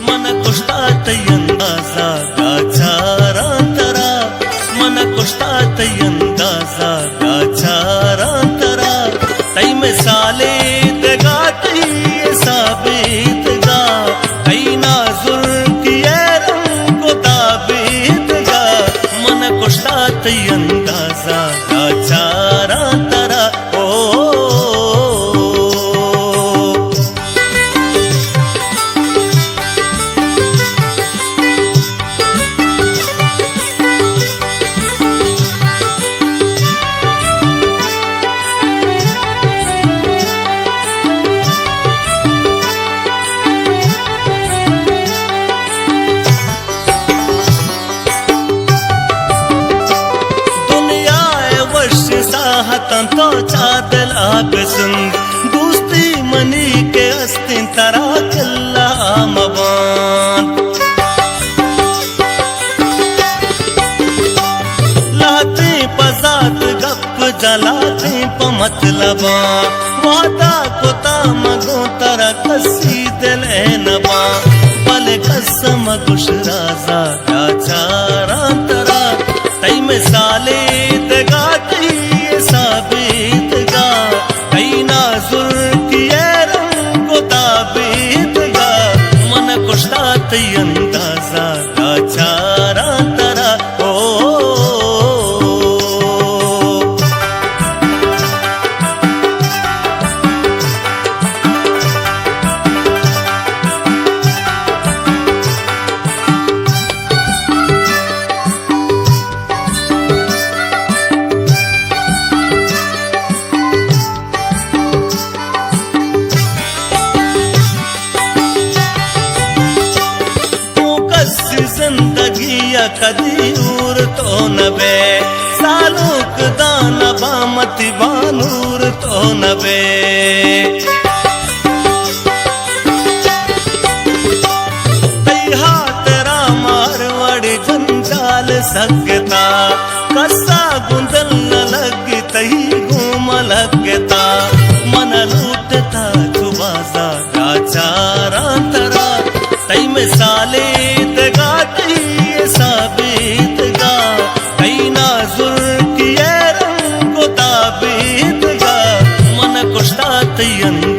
من کشتا تئی اندازہ گاچاراں ترا، من کشتا تئی اندازہ گاچاراں ترا، تئی مثالے دگا، تئی حسابے دگا، تئی نازرکی ءِ رنگ و تابے دگا، من کشتا تئی اندازہ گاچاراں ترا۔ او دنیا ءِ وش ساہتاں تو چہ دل ءَ بزند، دوستی منی کہ است انت ترا کلا مباند۔ لہتیں پہ ذات گپ جاں، لہتیں پہ مطلباں، وعدہ کتا من گوں ترا کسی دل ءَ نباں، بلے کس ءَ مگوش رازا گاچاراں ترا، تئی مثالے دگا، تئی حسابے دگا، تئی نازرکی ءِ رنگ و تابے دگا، من کشتا تئی اندازہ گاچاراں ترا۔ او تو کسی زندگی ءَ کدی ہور تو نہ بئے، سالونک داں نباں متی بانور تو نہ بئے۔ تئی ہاترا مار وڑ جنجال سگتا، کسا گوں دل نہ لگی، تئی گوں من لگتا، من لوٹتا چو بازا گاچاراں ترا، تئی مثالے دگا، تئی حسابے دگا، تئی نازرکی ءِ رنگ و تابے دگا، من کشتا تئی اندازہ